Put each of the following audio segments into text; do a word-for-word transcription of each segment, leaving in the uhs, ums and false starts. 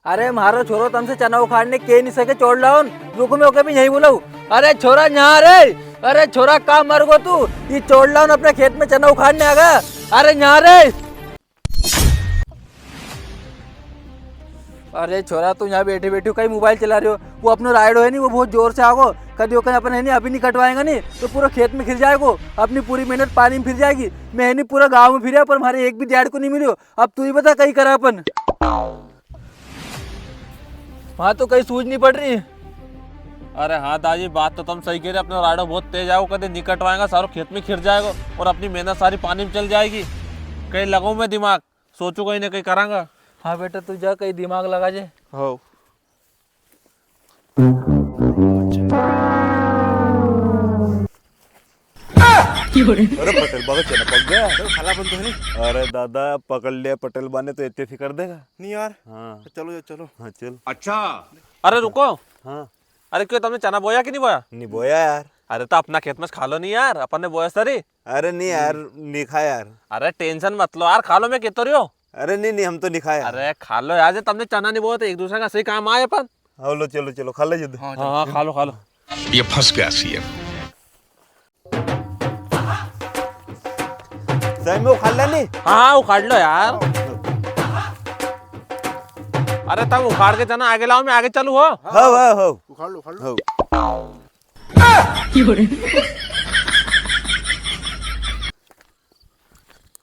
अरे, म्हारो छोरो तमसे चना उखाड़ने के नी सके, चोरलाओन। रुको, मैं ओके भी यहीं बुलाऊं। अरे छोरा, न्या रे। अरे छोरा, का मर गो तू? ये चोरलाओन अपने खेत में चना उखाड़ने आ गया। अरे न्या रे। अरे छोरा, तू यहाँ बैठे बैठे कई मोबाइल चला रहे हो? वो अपनो रायड़ो है नी, वो बहुत जोर से आगो। कदी ओके अपन है नी, अभी नी कटवाएगा नी, तो पूरा खेत में खिर जाएगो। अपनी पूरी मेहनत पानी में फिर जाएगी। मैं है नी, पूरा गांव में फिरा, पर म्हारे एक भी ध्याड़को नी मिलो। अब तू ही बता, कई करा अपन। हाँ, तो कई सूझ नी पड़ री। अरे हाँ दाजी, बात तो तम सही कह रहे, अपनो रायड़ो बहुत तेज आएगो, कदे नी कटवाएगा, सारो खेत में खिर जाएगो और अपनी मेहनत सारी पानी में चल जाएगी। कई लगाऊं मैं दिमाग, सोचू कई ना कई करांगा। हाँ बेटा, तू जा, कई दिमाग लगा जे। हो। अरे पटेल बा का चना पक गया। चलो, खाला बंद तो है नी। अरे दादा, पकड़ लिया पटेल बा ने तो इतने सी कर देगा। नी यार। हाँ। चलो, चलो। हाँ, चल। अच्छा। अरे रुको। हाँ। अरे क्यों, तमने चना बोया कि नी बोया? नी बोया यार। अरे तो अपना खेत में से खा लो नी यार, अपन ने बोया सरी। अरे नी यार, नी खा यार। अरे tension मत लो यार, खा लो, मैं कहतो रियो। अरे नी, नी, हम तो नी खाया। अरे खा लो यार, जे तमने चना नी बोया तो एक दूसरे का सही काम आए अपन। हाँ, लो, चलो, चलो, खा लो जल्दी। हाँ, हाँ, खा लो, खा लो। ये फंस गया सीएम। सही में उखाड़ ले नी? हाँ, हाँ, उखाड़ लो यार। अरे तम उखाड़ के चना आगे लाओ, मैं आगे चलू हो। हाँ, हाँ, हाँ। उखाड़ लो, उखाड़ लो। हाँ।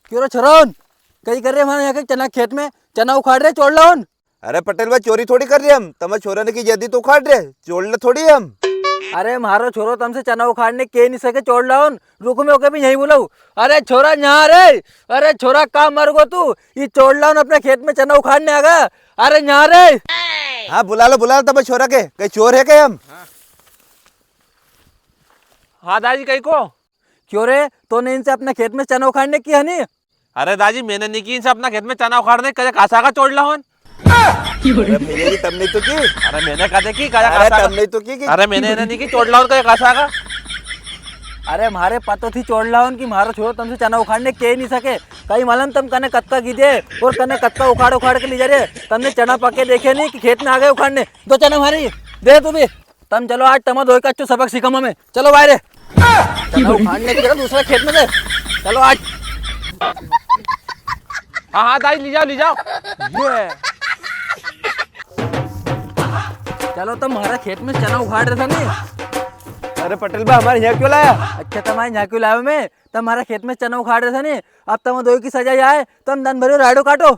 क्यों रे छोरोन, कई कर रे म्हारे यहाँ के चना खेत में? चना उखाड़ रे, चोरलाओन। अरे पटेल बा, चोरी थोड़ी कर रे हम, तमारे छोरा ने की जदी तो उखाड़ रे, चोरला थोड़ी हम। अरे म्हारो छोरो तमसे चना उखाड़ने के नी सके, चोरलाओन। रुको, मैं ओके भी यहीं बुलाऊं। अरे छोरा, न्या रे। अरे छोरा, का मर गो तू? ये चोरलाओन अपने खेत में चना उखाड़ने आ गया। अरे न्या रे। हाँ, बुला लो, बुला लो तमारे छोरा के, कई चोर है के हम? हाँ दाजी, कई को? क्यों रे, तोने इनसे अपना खेत में चना उखाड़ने की है नी? अरे दाजी, मैंने नी की इनसे अपना खेत में चना उखाड़ने, कई कासा का चोरलाओन। अरे भैया जी, तमने तो की। अरे मैंने कदे की, कई अरे कासा का? तमने तो की, की अरे मैंने इन्हें नी की, चोरलाओन कई कासा का। अरे म्हारे पतो थी चोरलाओन कि म्हारो छोरो तमसे चना उखाड़ने के नी सके। कई मालूम तम कने कतका की दे और कने कतका उखाड़ उखाड़ के ली जा रे। तमने चना पके देखे नी कि खेत में आ गए उखाड़ने। दो चना म्हारे दे तू भी। तम चलो, आज तमा दोई का अच्छो सबक सीखा मैं। चलो बाहर। चलो, उखाड़ने के दूसरा खेत में दे। चलो आज। हाँ, हाँ, दाई, ली जाओ, ली जाओ। ये। चलो, तम म्हारा खेत में चना उखाड़ रहे था नी? अरे पटेल बा, हमारे यहाँ क्यों लाया? अच्छा, तमारे यहाँ क्यों लायो मैं? तम म्हारा खेत में चना उखाड़ रहे था नी? अब तम दोई की सजा ये आए, तम दन भर रायड़ो काटो।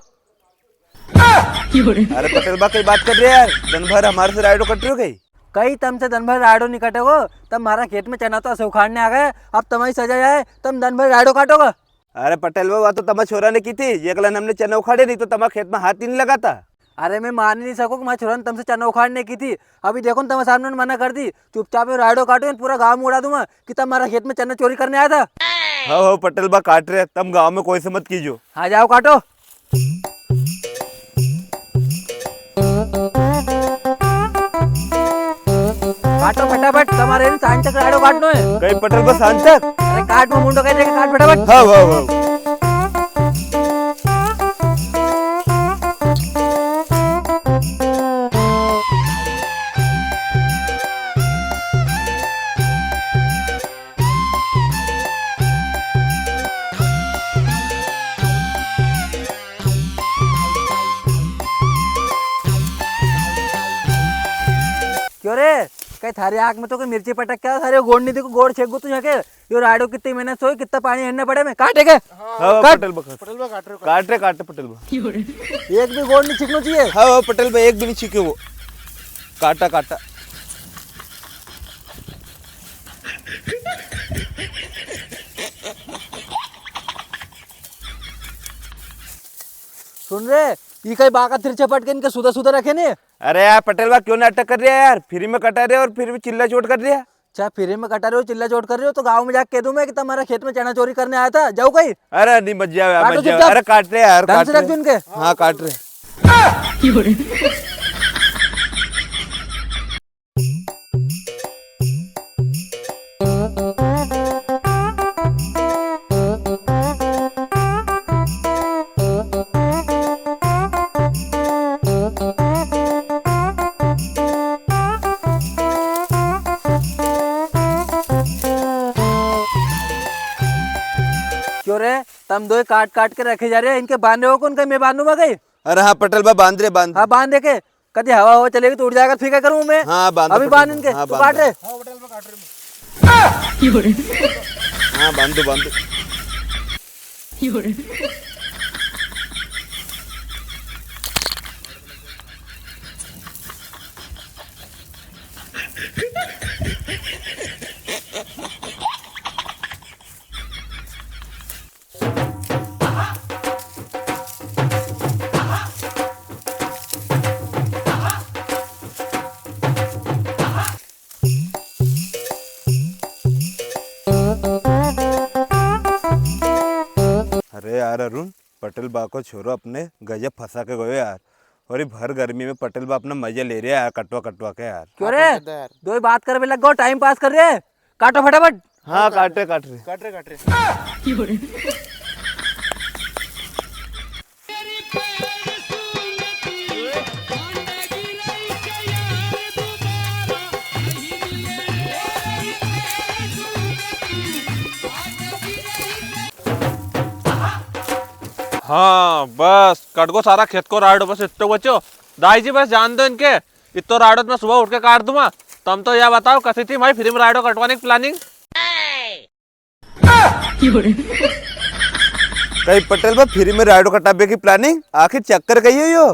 अरे पटेल बा, कई बात कर रहे यार? दन भर हमारे से रायड़ो कट रहे हो कई? कई तमसे दन भर रायड़ो नी कटेगो, तम म्हारा खेत में चना तो असे उखाड़ने आ गए, अब तमारी सजा ये आए, तम दन भर रायड़ो काटोगा। अरे पटेल बा, वा तो तमारा छोरा ने की थी, जेकलन हमने चना उखाड़े नी तो तमारा खेत में हाथ ही नी लगाता। अरे मैं मान ही नी सकूं कि म्हारा छोरा ने तमसे चना उखाड़ने की थी। अभी देखो न, तमारे सामने मना कर दी, चुपचाप ये रायड़ो काटो, इन पूरा गांव में उड़ा दूंगा कि तम म्हारा खेत में चना चोरी करने आया था। हाँ, हाँ, पटेल बा काट रहे, तम गांव में कोई से मत कीजो। हाँ, जाओ काटो। काटो फटाफट, तमारे इन सांझ तक रायड़ो काटनो है। कई पटेल बा सांझ तक? अरे काट, मैं मुंडो कई देखे, काट फटाफट। हाँ, हाँ, हाँ। क्यों रे, कई थारी आंख में तो कोई मिर्ची पटक के आयो? थारे गोड़ नी देखो, गोड़ छेक गो तू यहाँ के। यो रायड़ो कितनी मेहनत से होई, कितना पानी हेरना पड़े में। काटे के? हाँ, काट। पटेल बा, काट। पटेल बा काट रहे हो, काट। काट रहे, काट रहे, पटेल बा। एक भी गोड़ नी छिकनो चाहिए। हाँ, हाँ, पटेल बा, एक भी नी छिके वो। काटा, काटा। सुन रे, ई कई बाका तिरछे पटके इनके सुधा सुधा रखे नी। अरे यार, पटेल बा क्यों नाटक कर रहे हैं यार? फ्री में कटा रहे हो और फिर भी चिल्ला चोट कर रहे हैं। अच्छा, फ्री में कटा रहे हो, चिल्ला चोट कर रहे हो, तो गांव में जाके कह दूं मैं कि तमारा खेत में चना चोरी करने आया था, जाऊं कई? अरे नी, मत जाओ यार, काटो मत जाओ। चुपचाप। अरे काट रहे यार, ढंग काट से रख रहे। दो इनके। हाँ, काट रहे। हम दो काट काट के रखे जा रहे हैं, इनके बांधे हो कौन, कहीं मैं बांधू मैं कहीं? अरे हाँ पटेल बा, बांध रे, बांध। हाँ, बांध दे के, कदी हवा हो चलेगी तो उड़ जाएगा, फिर क्या करूँ मैं? हाँ, बांध दे अभी पटेल बांध बा। इनके, हाँ, तू बांध काट दे। रे। हाँ, बांध दो, बांध दो। अरे यार अरुण, पटेल बा को छोरो अपने गजब फंसा के गयो यार। और ये भर गर्मी में पटेल बा अपना मजा ले रहे हैं यार, कटवा कटवा के यार। क्यों रे? हाँ, पटेल दा यार। दो ही बात कर में लग गो, टाइम पास कर रहे हैं। काटो फटाफट। हाँ, काट रहे, काट रहे। काट रहे, काट रहे। हाँ, बस, कट गो सारा खेत को रायड़ो, बस इत्तो बच्यो। दाई जी, बस जान दो इनके, इत्तो रायड़ो तो मैं सुबह उठ के काट दूंगा। तम तो या बताओ, कसी थी भाई फ्री में रायड़ो कटवाने की प्लानिंग? कई पटेल बा, फ्री में रायड़ो कटाबे की प्लानिंग? आखिर चक्कर कई है यो?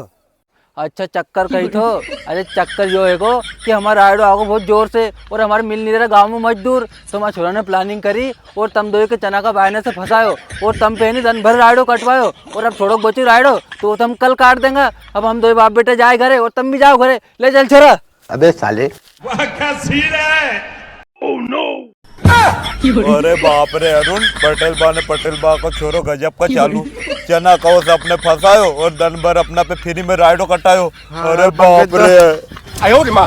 अच्छा, चक्कर कई थो? अरे, चक्कर यो है को कि हमारा रायड़ो आगो बहुत जोर से और हमारे मिल नहीं रहा गाँव में मजदूर, तो हमारे छोरा ने प्लानिंग करी और तम दोई के चना का बायने से फंसायो और तम पे नहीं दन भर रायड़ो कटवायो और अब थोड़ो बची रायड़ो तो तम कल काट देंगा। अब हम दोई बाप बेटे जाए घरे और तम भी जाओ घरे। ले चल छोरा। अबे साले। वाह, क्या सीन है। अरे बाप रे अरुण, पटेल बा ने पटेल बा को छोरो गजब का चालू। चना का उस अपने फंसायो और दन भर अपना पे फ्री में रायड़ो कटायो। हाँ, अरे बाप रे। आयो रे माँ।